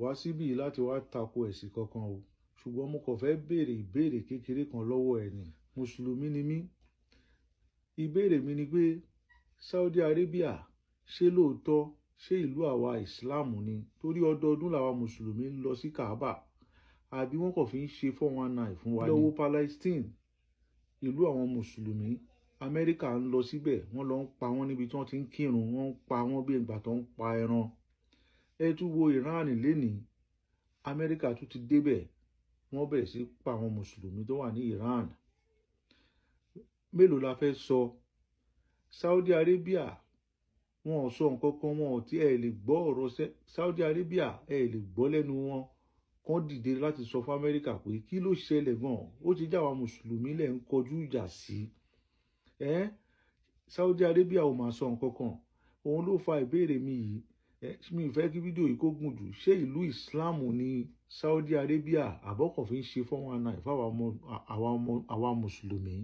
Wá síbí yìí láti wá tako ẹ̀sìn kankan o, ṣùgbọ́n mo kàn fẹ́ béèrè ìbéèrè kékeré kan lọ́wọ́ ẹ ni. Mùsùlùmí ni mí. Ìbéèrè mi ni pé Saudi Arabia, ṣé lóòótọ́, ṣé ìlú àwa Islam ni? Torí ọdọọdún làwa mùsùlùmí ń lọ sí Kaaba, àbí wọ́n kàn fi ń ṣe 419 fún wa ni? Lọ́wọ́ Palestine, ìlú àwọn mùsùlùmí, Amẹ́ríkà ń lọ síbẹ̀, wọ́n lọ ń pa wọ́n níbi tí wọ́n ti ń kírun, wọ́n ń pa wọ́n bí ìgbà tó ń pa ẹran. Ẹ tún wo Iran lénìí, Amẹ́ríkà tún ti débẹ̀, wọ́n bẹ̀rẹ̀ sí pa àwọn mùsùlùmí tó wà ní Iran. Mélòó la fẹ́ sọ? Saudi Arabia, wọn ò sọ nǹkan kan, wọn ò tí ẹ lè gbọ́ ọ̀rọ̀ Saudi Arabia, ẹ lè gbọ́ lẹ́nu wọn kán dìde láti sọ fún Amẹ́ríkà pé kí ló ṣẹlẹ̀ gan-an, ó ti já àwa mùsùlùmí lẹ̀ ń kọjú ìjà sí. Ẹ́ Saudi Arabia ò máa sọ nǹkan kan. Òun ló fa ìbéèrè mi yìí. Mi ò fẹ́ kí fídíò yìí kó gùn jù. Ṣé ìlú Islam ní Saudi Arabia, àbọ̀kọ̀ fi ń ṣe 419 fáwa ọmọ àwa mùsùlùmí?